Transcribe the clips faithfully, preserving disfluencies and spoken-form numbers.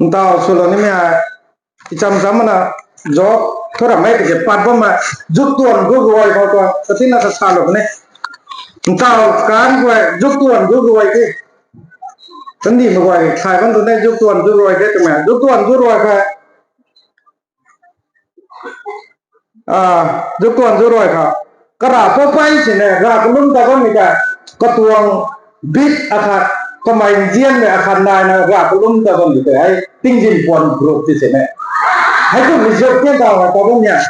Ntaw swlou nimei hei, icham cham mana, zo, thu ramei tiki pat bammei, zuk tuan zuk ruai khou tuang, katina sa salou ni. Ntaw kan guay, zuk tuan zuk ruai ti. Kandih mei guay, thay bam tu ne, zuk tuan zuk ruai ti twmei, zuk tuan zuk ruai kha. Ah, zuk tuan zuk ruai kha. Kara poupei sini, ra kalum ta bammei ta, katuang bit akhat, kamei nzianmei akhat naina, ra kalum ta bammei ta, hei, tingzin puan group ti sini. Hei tu mi zuk tian ta, ta bam ya.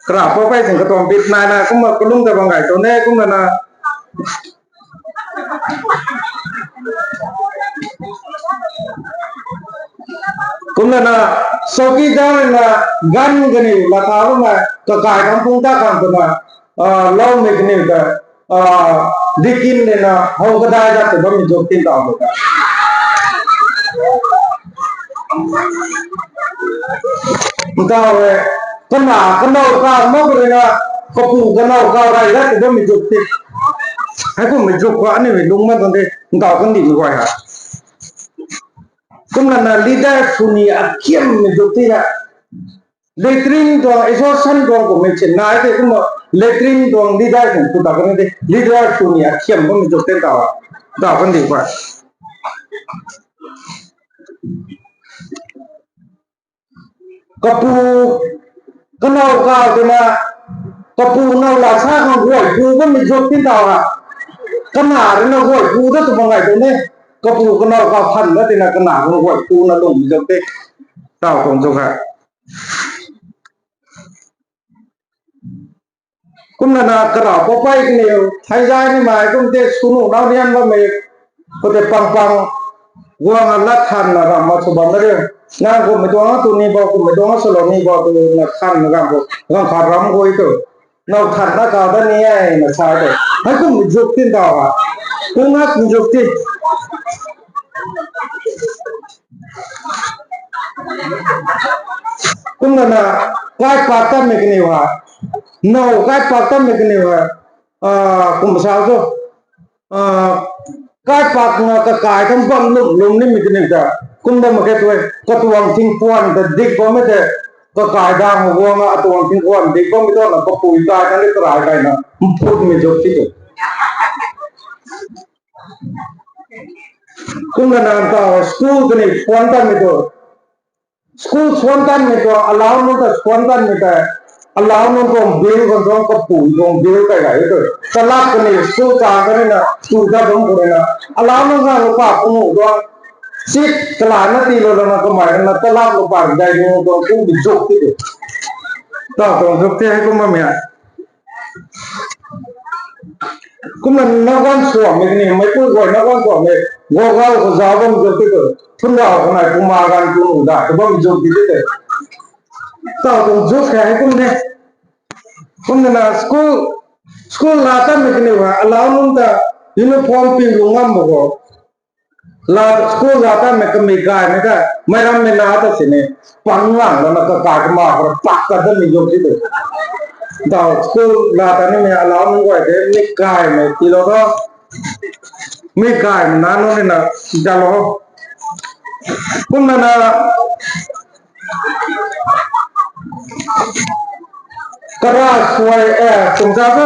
Kara poupei sini, katuang bit naina, kumna kalum ta bam gay tu ne, kumna na, Kumna na, chowkidar na, gan kaniw latha bammei, kakai khang phung ta khang twna, ah, loumei kaniw ta, ah, dikin le na, how kadai dat tw bammei zuk tin tau ta. Ntaw e, kana, kanow ka, mak rui na, kapu kanow ka, rai dat tw bammei zuk ti. Hei kummei zuk khou aniu lung man tuang de, ntaw kandihmei guay ha. Kumna na leader swni akhiammei zuk ti ha. Latrine tuang, exhaustion tuang kummei chin nai te kumna latrine tuang leader khang tu ta kan de. Leader swni akhiam bammei zuk te ta. Ta kan di pa. Kapu, kanow ka twna, kapu now la sa khang guay pu bammei zuk tin tau ha. Kana rui na guay pu dat tw bam gay tu ne. Kapu kanow ka phan dat tina kana rui na guay pu na lungmei zuk te. Tau tuang zuk ha. Kumna na kara poupei kaniw, theizai nimei kum te sunu nau rian bammei, khoutei pang pang, guang a lat than na ram ma sw bam na riu. Nang kummei tuang a tu ni bou, kummei tuang a swlou ni bou, tu na than na ram khou, gang khat ram guay tu. Now than na kau dat ni e, na sa tu. Hei kummei zuk tin tau ha. Kung ngak zuk ti. Kumna na, kaipak tatmei kaniw ha. Now kaipak tatmei kaniw ha. Ah, kum sa tu. Ah, kaipak na kakai khang bam lum lum nimei kaniw ta. Kumna mak khe tu e, katuang thingpuan ta dik bammei te. Kakai dang guang a, atuang thingpuan dik bammei tu na kapui kai kan de karai kai na. Mphutmei zuk ti tu. Kumna na ntaw school kaniw swan tatmei tu. School swan tatmei tu, alau nunc ta swan tatmei ta. Alau nunc tuang bill khang tuang kapui tuang bill kai gay tu. Talap kaniw school ta kan na, tu ta bam khou na. Alau nunc khang lupa kung tuang. Seat kalana tiilou lana kamei na talap lupa dai nunc tuang kung di zuk ti tu. Tau tuang zuk ti hei kum bammei. Kumna nagan suammei kaniw, meipui guay nagan suammei, gogau khou zauc bam zuk ti tu, thunrau khou nai puma ganv tu nu da, tu bam zuk ti ti te. Tau tuang zuk khe hei kum de. Kumna na school, school la tatmei kaniw ha, alau nunc ta uniform pi lung ngam mak khou. La school la tatmei kamei gaymei ta, meic rammei la ta sini, pang lang lana kakai kama khou pak ka datmei zuk ti tu. Tau school la tat nimei alau nunc guay de, mi gaymei tiilou tho. Mi gaymei na nunc ni na, dalou. Kumna na, kara suai, eh, kum sa tu.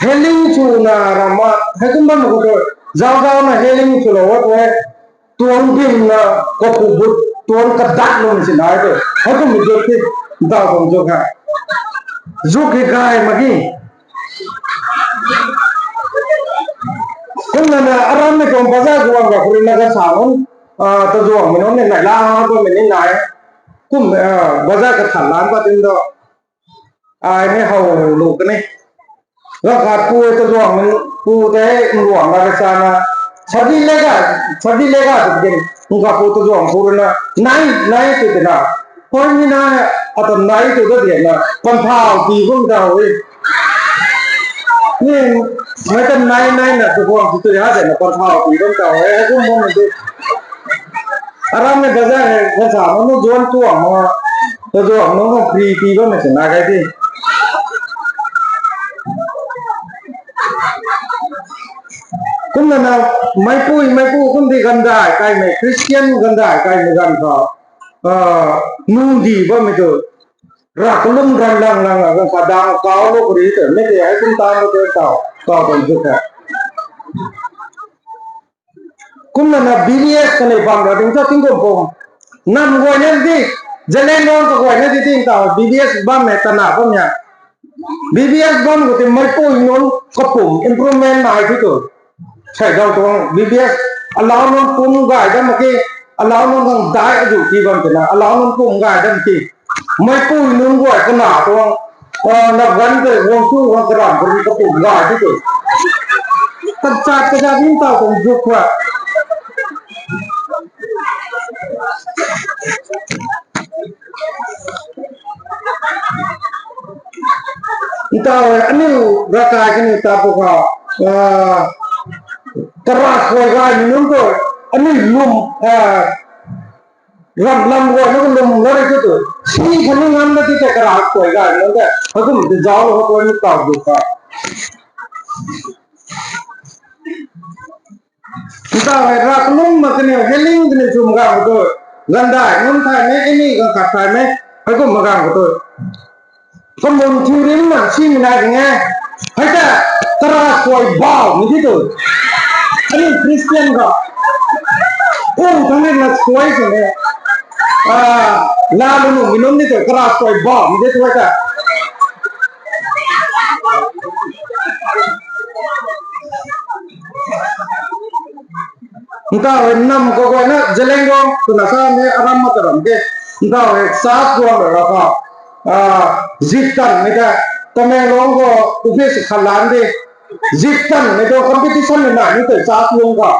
Healing swna ram ma, hei kum bam khou tu. Zauc zauc na healing swlou a tu e. Tuang bim na kapu but, tuang kadat lum si nai tu. Hei kummei zuk ti, ntaw tuang zuk ha. Zuk ki gay mak ki. Kumna na aram mei tuang bazaar guang ga khou rui na kasa nunc, ah, tazuangmei nunc ni nai la bammei ni nai. Kum, ah, bazaar kathan lan pat tin tu. Ai ni how lu kani. Ganv khat pu tazuangmei pu tei nruang la kasa na. Sadi lega, sadi lega tu din. Nka pu tazuang pu rui na. Nai, nai tu tina. Hoi ni na, ata nai tu ta dian na, panthau tii bam ta e. Ni, mei ta nai nai na, tu guang tu tu ya de na, panthau tii bam ta e, hei kum bam de. Aram ni bazaar hei, bazaar nunc zuan tuang ma, tazuang nunc free tii bammei si na kai ti. Kumna na meipui meipu kum di gandai kaimei Christian gandai kaimei ganv khou, ah, nung di bammei tu, rav kalum ran lang lang a ganv kha dang kau lou kari te, mei tei hei kum tan lou te tau, tau tan zuk khe. Kumna na B B S kanei bam ra ding ta tingkum pum. Nam guay na di, Zeliangrong kaguay na di ting tau B B S bam e tana bam ya. B B S bam khou ti meipui nunc kapum improvement nai thi tu. Sei dau tuang B B S alau nunc pum gay dam ki, alau nunc gang dai azu ti bam tina, alau nunc pum gay dam ki. Meipui nunc guay kana tuang, ah, na gan te wang tu wang karam kari kapum gay thi tu. Kachat kachat ning tau tuang zuk khua. Ntau hei aniu ravkai kaniw ta pu khou, ah, kara suai gaymei nunc tu, aniu lum, ah, ram lam guay na lum lou ri tu tu. Si khatni ngam na ti tei kara suai gaymei nunc te, hei kum ti zauclou khou tu ni tau du kha. Ntau hei rav kalum ma kaniw healing kaniw swm gang khou tu, gandai nunc thaymei, ani ganv khat thaymei, hei kum ma gang khou tu. Kamun thiu rim na simei nai ding e. Hei ta, kara suai bauhmei ti tu. Aniu Christian khou, pu thangc ri na suai sw ne. Ah, laa lu nuhmei nunc ti tu, kara suai bauhmei ti tu hei ta. Ntau hei nam kaguayna Zeliangrong twna sa ni aram ma ta ram de. Ntau hei sa kuang ra ra khou, ah, zip tanmei ta, Tamenglong khou office khat lan de. Zip tanmei tu competition ni nai ni tei sa kuang khou,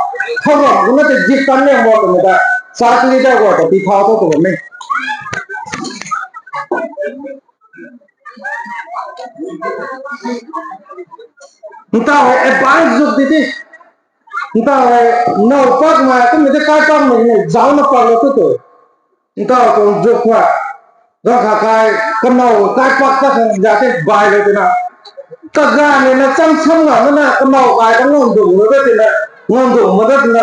thau ram kuna tei zip tan ni mo twmei ta, sa leader khou ta pi thau thu tu bammei. Ntau hei advance zuk di di. Ntau hei now pakmei kummei di kai pakmei ni zaucna paklou tu tu. Ntau tuang zuk khua. Ganv khat kai kanow kai pak ta khang za tei bailou tina. Kaganv ni na cham sam nga na kanow kai ta ngam dung lou ta tina. Ngam dung ma ta tina.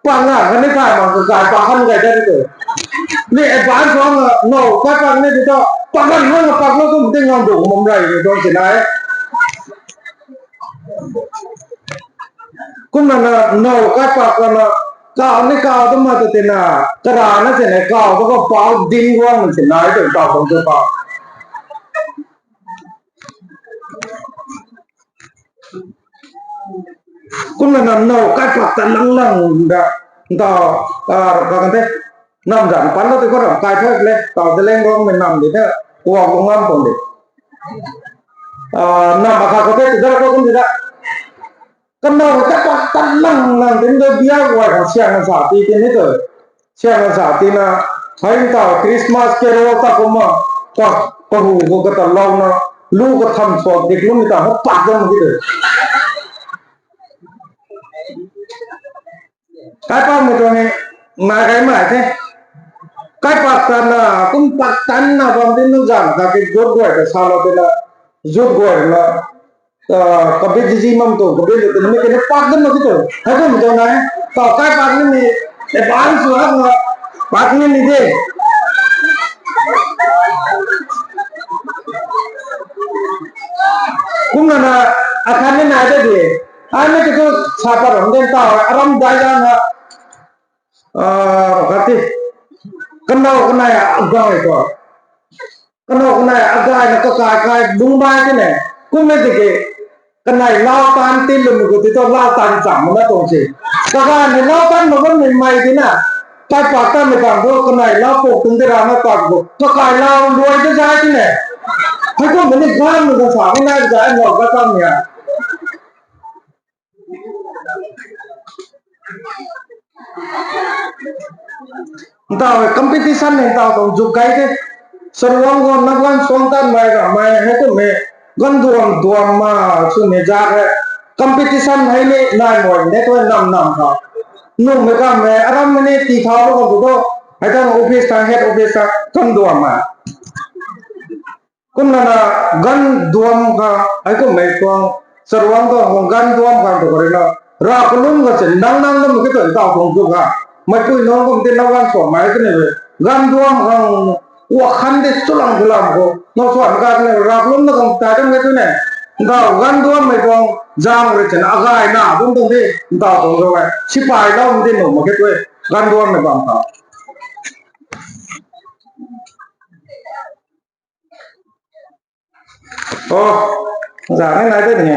Pak nga khatni thay mak kakai pak han gay dat tu. Ni advance khou nga now kai pak ni ti ta pak han hang paklou kum ti ngam dung kum rey ni tuang tina e. Kumna na now kai pak na kau ni kau tu ma tu tina, kara na tina kau tu khou pau din guang na tina e tu tau tuang tu pa. Kumna na now kai pak ta lang lang da, ntau, ah, ka kan the. Nam zan pan lou ti khou ram kai thak le, tau Zeliangrongmei nam di the, kuak lung ngam tuang di. Ah, nam akhat khou the, ti dar khou kum di da. Kanow ta pak tat lang lang tin tu bia guay khang siang na sa ti tin ni tu. Siang na sa tina, hei tau Christmas carol ta kumna, ka, kahu khou kata louna, lu katham suak dik lum ta ho pak dam ki tu. Kai pakmei tuang e, nai kai mai the. Kai pak tanna, kum pak tanna bam tin nunc zan kha ki gut guay ta salou tina, zut guay na, ah, kabit zizi mam tu, kabit lu tina mi kena pak dam na ki tu. Hei kum tuang nai, tau kai pak ni mi, advance hak na, pak ni mi de. Kumna na, akhat ni nai de di. Ai mi ki tu sa pat ram den tau, aram dai dan na, ah, kati. Kanow kanei agay khou. Kanow kanei agay na kakai kai bung bai ti ne. Kummei tiki, kanei lau tan tin lwmmei khou ti tu lau tan cham mak na tuang si. Kakai ni lau tan mak bammei mei tina, kai pak tanmei bang thu kanei lau puk tuang di ra na pak khou kakai lau luai ta zai ti ne. Hei kummei ni ganmei khou sa ni nai zai now kai pakmei a. Ntau hei competition ni ntau tuang zuk kai the. Saruang khou na ganv suang tanmei ramhmei hei kummei ganv duam duam ma swmei zat hei competition hei ni nai mai ne tu nam nam khou. Nuhmei kammei aram ni tii thau lou khou tu, hei tang office tang head office tang ganv duam ma. Kumna na ganv duam khang, hei kummei tuang, Saruang tuang ganv duam khang tu kari na, Rav kalum ka sin nang nang nam ke tun tau tuang tu ka. Mei pui nang kum ti nang gan suan mai kani we. Gan duam khang wa khan de chulang chulang ko. Nang suan ka kani rav kalum na kang ta dam ke tu ne. Tau gan duam mei tuang zang re chin agai na bum tuang di tau tuang tu we. Sipai lau di nu ma ke tu we. Gan duam mei bam tau. Oh, zang ni nai de ni.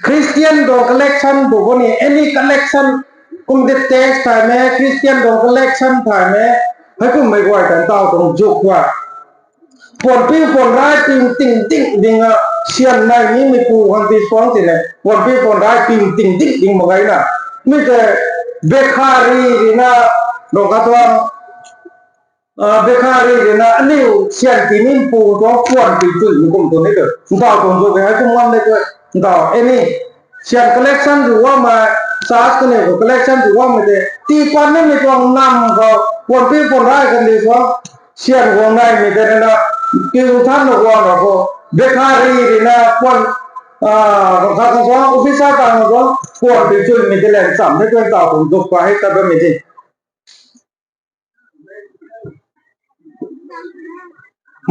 Christian tuang collection bu bu ni, any collection, kum de tax thay me, Christian tuang collection thay me, hei kum mei guay tan tau tuang zuk guay. Puan piu puan rai piu ting ting ding a, sian nai ni mi pu han ti suang ti le, puan piu puan rai piu ting ting ding mak gay na. Mi te, bekhari ri na, nung ka tuang, ah, bekhari ri na, aniu sian ti ni pu tuang puan piu tu ni kum tu ni tu. Ntau tuang tu ke hai kum ngam de tu, ntau, any. Sian collection zu wang ma, church kaniw khou collection zu wang ma de, tii pan nimei tuang nam khou, puan piu puan rai kan di suang, sian guang naimei de na, kiu than na guang na khou, bekhari ri na, puan, ah, khat khat suang, officer tang na suang, puan piu chunmei de len cham de tuang tau tuang duk pa hei tat bammei di.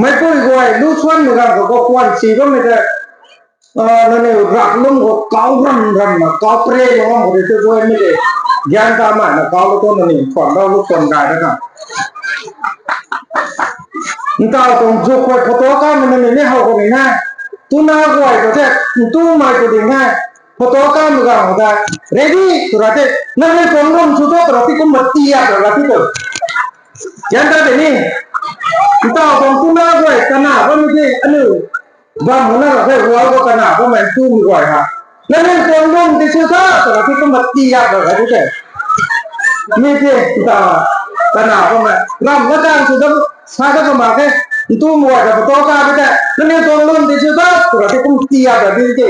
Meipui guay lu suanmei ganv khou khwan si bammei de, ah, nangniw rak lum khou kau ram ram na, kau pre na ngam khou rui tu guay mei de, gyan ta mai na kau lu tu nangniw khwan dau lu khwan gay na kan. Ntau tuang zuk khou photo kamei nangniw ni how khou ni na, tuna guay khou the, ntumei khou di na, photo kamei ganv khou ta, ready, tu ra the, nangniw tuang lum sw tu, tu ra the, kumna tia, tu ra the tu. Yan ta de ni. Ntau tuang tuna guay kana bammei de, aniu bam na ra the, wall khou kana bammei ntumei guay ha. Nangniw tuang lum ti sw ta, tu ra the, kumna tia, tu ra the. Mi the, ta, kana bammei. Ram na kan sw ta, sa ta kama khe, ntumei guay ta photo ka bi ta. Nangniw tuang lum ti sw ta, tu ra the, kum tia, tu ra the.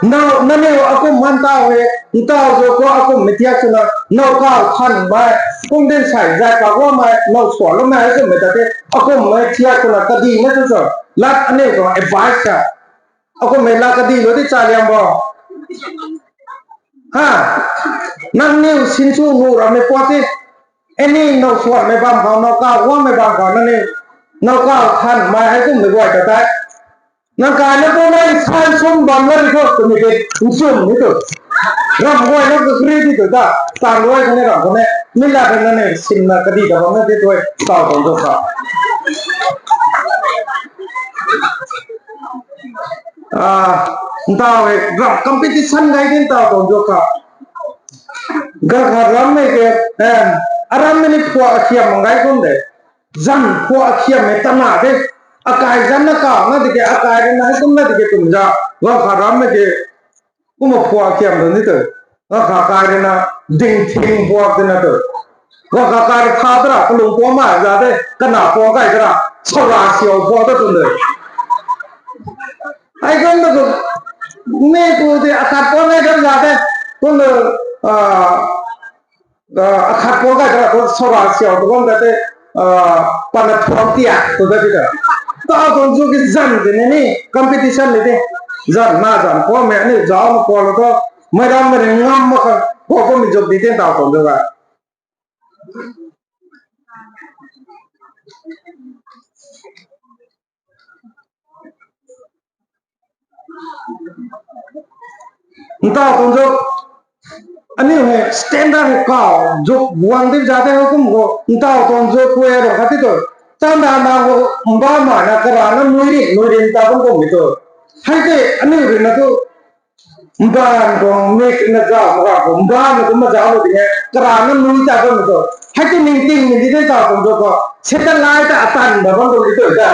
Now, nangniw akum man tau he, ntau zo khou akum mei thiak swna, now kau than mai, kum din sai zai pa guang mai, now suan lou mai, akum mei ta the, akum mei thiak swna, kadi na tu so, lat aniu tuang advice sa. Akum mei lat kadi lou di cha liang bo. Ha, nangniw sinsw nu rammei puat the, any now suanmei bam khou, now kau guangmei bam khou, nangniw, now kau than mai hei kummei guay ta tei. Nang kai na tu nai san sum bam na ri khou twmei tei nchum ni tu. Ram guay na tu kri di tu ta, tan guay khou ni ram khou ni, mi lat hei nangniw sinna kadi ta bam na di tu, tau tuang tu kha. Ah, ntau hei ram competition gay di ntau tuang tu kha. Gaanv khat rammei ke, eh, arammei ni phuak akhiam mang gay kum de. Zan phuak akhiammei tana de. Akai zan na kau na di ke, akai rui na hei kum na di ke kum za. Gaanv khat rammei ke, kumna phuak akhiam tu ni tu. Gaanv khat kai rui na ding thing phuak di na tu. Gaanv khat kai rui tha tara kalung puang mai za de, kana puang kai tara, saura siau puang ta tun de. Ai kum na tu, mi tu di akhat puang kai tara za de, kum na, ah, ah, akhat puang kai tara tu saura siau tu bam ta te, ah, pana thuang tiak tu ta di ta. Tau tuang zu ki zan di ni ni, competition ni di. Zan na zan puang mei ni zauc na puang lou tu, mei ram mei ri ngam mak kha, puang kum mei zuk di tin tau tuang zu ga. Ntau tuang zu, aniu hei standard hei kau, zuk guang di za tei hou kum khou, ntau tuang zu kue rou khat ti tu. Chanda na khou, mba ma na kara na nui ri, nui ri nta kum kum mi tu. Hei tei, aniu ri na tu, mbaanv tuang mik na zauc, mbaanv tuang mbaanv na kum ma zauc lou di hei, kara na nui ta kum mi tu. Hei tei ningtingmei di tei tau tuang zu khou, satellite ta atan da bam tu di tu ta.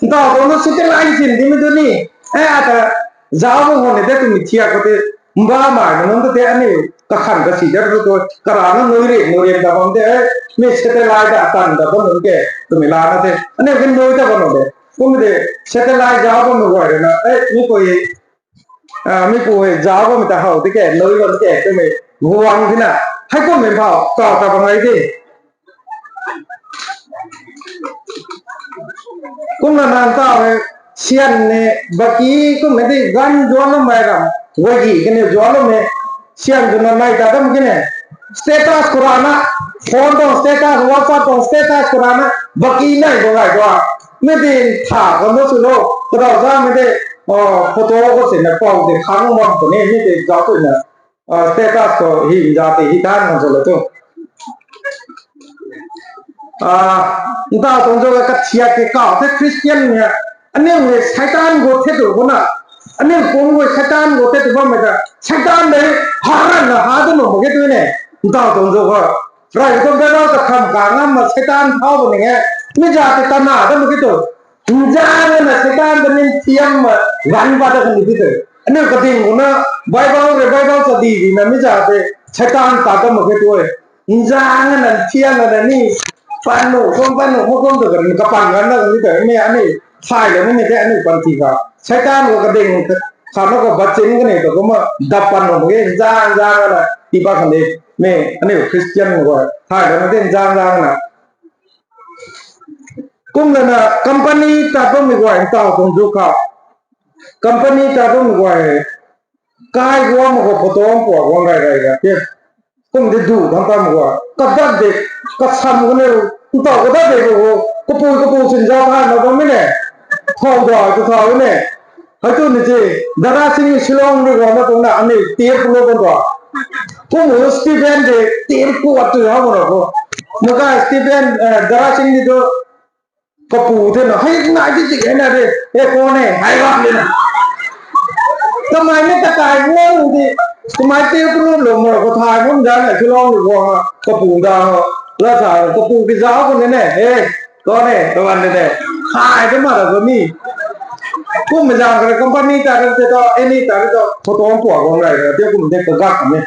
Ntau tuang tu satellite sin di mi tu ni. Eh, ata, zauc bam khou ni de twmei thiak khou tei, mba mai na nunc ta tei aniu kakhan kasi dat tu tu, kara na nui ri, nui ri ta bam de, eh, mi satellite ta atan da bam nunc ke, twmei lana tei, aniu ke nui ta bam nunc de. Kum de satellite zauc bammei guay rui na, e, mi pui, a, mi pui zauc bammei ta how di ke, nui bam ke twmei guang tina. Hei kummei phau, taw ta bang ai di. Kumna nang taw hei, syan ni, baki kummei di gan zuan lou mei ram, guay gi kaniw zuan lou mei, syan twna nai ta dam kine. Status khou rana, phone tuang status, WhatsApp tuang status khou rana, baki nai bang ai tua. Mi di tha kan na sw lou, kadau za mi de, o, photo khou sina pau de khang bam tu ni, mi di zauc twna, a, status khou hi za ti hi tan kan sw lou tu. A, ntaw tuang zauc kathiak ke kaw the Christian ni, aniu ni Seitaan gu the tu kum na, aniu pum gu Seitaan gu the tu bammei ta, Seitaan de, ha ran na ha tu nu mak ge tu ne, ntaw tuang zauc ka. Rai tu Bible ta kham ka ngam ma Seitaan thau bam ni e, mi za ti ta na da mak ge tu. Nzang na Seitaan ta nin thiam ma, gan ba ta kan di tu. Aniu kading gu na, Bible re Bible ta di di na mi za ti, Seitaan ta ta mak ge tu e. Nzang na thiam na ni, pan nu, kum pan nu, ma kum tu kan, kapan gan na kan di tu, mi aniu, thay lou mi ni te aniu pan ti ka. Seitaan gu kading, kha na ko bachin kani tu kumna, dap pan nu mak ge, nzang, nzang na, ti pa kan di, mi, aniu Christian gu, thay lou mi te nzang, nzang na. Kumna na company ta bammei guay ntaw tuang zauc ka. Company ta bammei guay, kai guang mak khou photo pua guang rai rai ga. Kum de du thang tam gua. Kadat de, kasam kaniw, ntaw kadat de khou, kapui kapu sin zauc thay na bam mi ne. Thau da, tu thau ne. Hei tu ni ti, Dara Singh Shillong ni guang na tuang na, aniu tir pulou bam tua. Kum hu Stephen de, tir kuat tu ha bam na khou. Makai Stephen, e, Dara Singh ni tu, kapu the na, hei nai ti ti hei na de, e, kou ne, hei bam de na. Kamei ni ta kai guang di, kamei tir pulou lou ma khou thay bam da na, Shillong ni guang a, kapu da ho, la sa, kapu ki zauc kou ni ne, e, kou ne, kawan de ne, thay de ma ra kou ni. Kummei zaeng kha company ta kha te tu, any ta kha tu, photo pua guang rai kha, ti kum de kagak kami.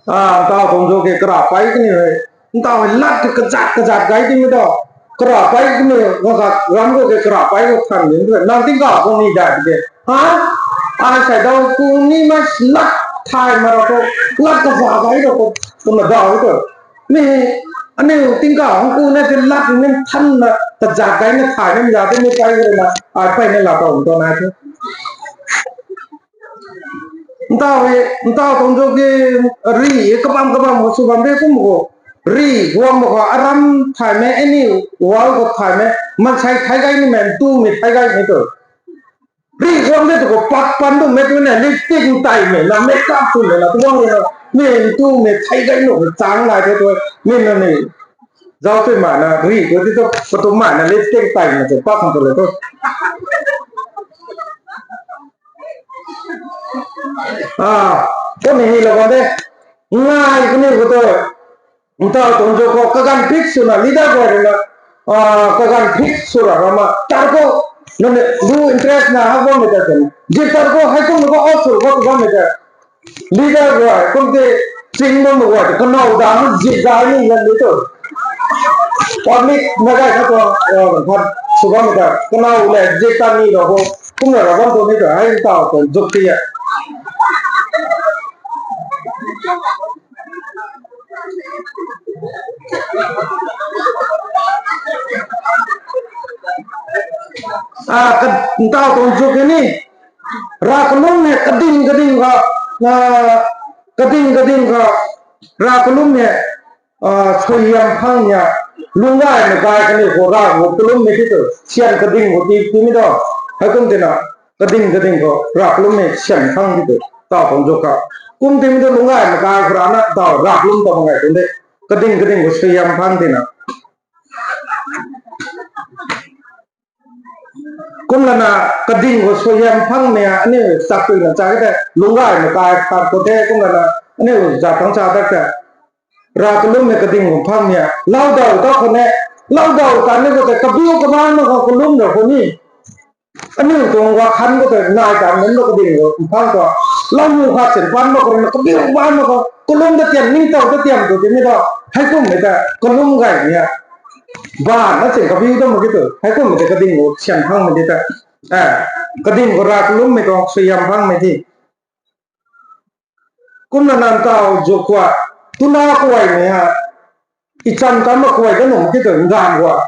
A, ntaw tuang zauc ke kara pei kaniw hei. Ntaw hei lat kazat kazat gay timei tu. Kara pei kaniw, kazat ram khou ke kara pei khou than ni tu. Nang tingkauh khou ni dai ti ke. Ha? Ai sai dau ku ni ma lat thay ma ra khou. Lat kazat gay ra khou. Kumna daw tu. Mi, aniu tingkauh khou ku na ti lat ni than na kazat gay na thay na mi za tu mi pei khou na. Ai pei na la taw tu nai tu. Ntaw hei, ntaw tuang zauc ke ri, kabam kabam khou sw bam de kum khou. Ri guang mak khou aram thaymei, any world khou thaymei, maansei thei gay ni mei, ntumei thei gay ni tu. Ri guang de tu khou pat pan tu mei tu ne, lipstick taimei na, makeup swmei na, tu guang na, mi ntumei thei gay nu khou chang nai the tu, mi na ni. Zauc tui ma na, ri khou ti tu, katu ma na, lipstick taimei tu, pat khang tu le tu. A, kum hei lou bam de. Ngai kaniw khou tu. Ntaw tuang zauc khou kaganv phik swna leader guay rui na. A, kaganv phik sw ra rama. Tar khou. Nang ni lu interest na ha bammei ta kan. Zip tar khou hei kum khou off sw khou bammei ta. Leader guay, kum ti ching bammei guay, kanow dang zip dai ni lan ni tu. Public na gay kha tuang, e, phat sw bammei ta. Kanow le zip ta ni ra ho. Kumna ra bam tu ni ta, hei ntaw tuang zauc ti e. A, ka, ntaw tuang zauc ke ni. Rav kalum hei kading kading kha, a, kading kading kha, rav kalum hei, a, suaihiam phang ni, lungc gaymei kai kaniw khou rav gu kalummei ti tu, syan kading khou ti, timei tu, hei kum tina, kading kading khou rav kalummei syan phang ti tu, taw tuang zauc kha. Kum timei tu lungc gaymei kai khou rana, taw rav kalum taw bam gay tuang de, kading kading khou suaihiam phang tina. Kumlana kading khou suaihiam phangmei a, aniu chak tuina chak e tei, lungc gaymei kai khat khou the, kumlana aniu zat thangc sa tak tei. Rav kalummei kading khou phangmei a, lau daw ta khou ne, lau daw ta ni khou tei, kabiu kabaanc na khou kalum ra khou ni. Aniu tuang wakhan khou tei, nai ta nunc ta kading khou phang ta. Lau nu khat sin pan mak khou rui na kabiu pan mak khou kalum ta tiam, ningtow ta tiam tu timi ta. Hei kummei ta kalum gay ni a. Ban na sin kabiu ta mak ki tu. Hei kummei ta kading khou siam phangmei di ta. Eh, kading khou ra kalummei tuang suaihiam phangmei di. Kumna nang taw zuk khou, tuna kaguaymei ha, i chan kam ma kaguay ka nung ki tu ngan khou.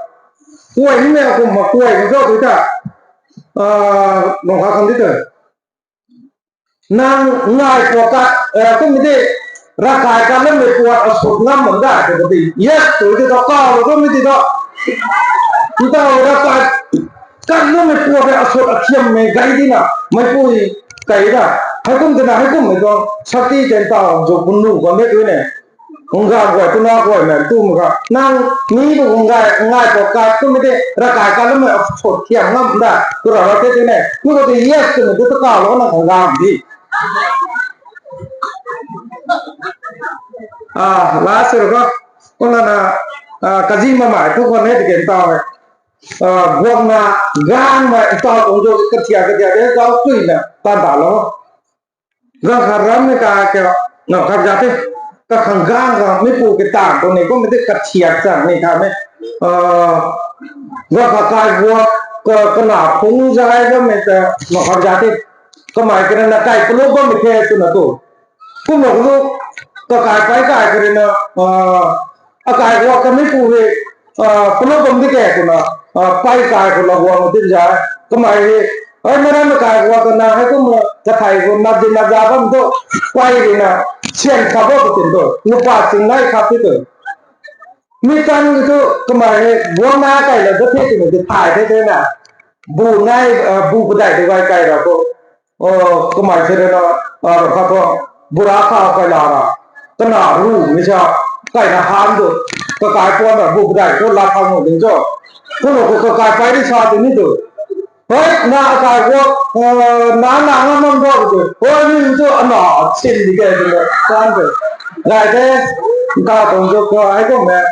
Kaguay ni mei kum ma kaguay ka zauc tu ta. Ah, nung kha khang di tu. Nang ngai puat kat, eh, kummei di, ravkai kat lammei puat asut ngam bam da, tw di. Yes, tw di tu, kaw lou kummei di tu. Ntaw ravkai kat lammei puat hei asut akhiammei gay di na, meipui kai da. Hei kum tina, hei kummei tuang, sakti ten taw, zuk punu bam de tu ne. Ngan guay, tuna guay mei, tu mak kha. Nang, mi tu ngai, ngai puat kat, kummei di, ravkai kat lammei asut khiam ngam da, tu ra ra te tu ne. Ku tu yes, twmei tu ta kaw lou na ngan di. Ah, last year ko, kumna na, ah, kazi mamai tu khou ne tiken taw e. Ah, guangna, gangmei, ntaw tuang zuk kathiak, kathiak de, zauc tui na, tan ta lou. Gang khat rammei ka ke, na khat za the. Kakhang gang khang, mi pu ke tan tuang ni, kummei di kathiak chang ni tha me. Ah, gang khat kai guak, ka, kana phung zai rammei ta, na khat za the. Kamei kena na kai pulou bammei the twna tu. Kumna khou, kakai pei kai kha rui na, ah, akai guak kamei pu hei, ah, pulou bam di ke twna, ah, pei kai khou lou guang di zai. Kamei hei, ai, mei rammei kai guak kana hei kumna, kathei khou nat di nat za bam tu, pei rui na, sian kha bam tu tin tu, lupa sing nai kha ti tu. Mi tan tu, kamei hei, guang na kai la da the twmei di thay the the na. Bu nai, ah, bu padai tu gay kai ra khou. Oh, kamei se rui na, ah, ra kha thu, bura kha kai la ra. Kana ru mi sa, kai na han tu, kakai puan ra bu padai tu la thau nu ding cho. Kumna khou kakai pei di sa tu ni tu. Hei, na akai guak, ah, na na ngam ngam guak tu. Hei, mi tu ana sin di ke tu, tan tu. Gay the, nka tuang zuk khou, hei kummei.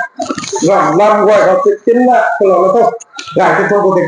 Ram lam guay khou, tin na, kalou la tu. Gay the thu khou di.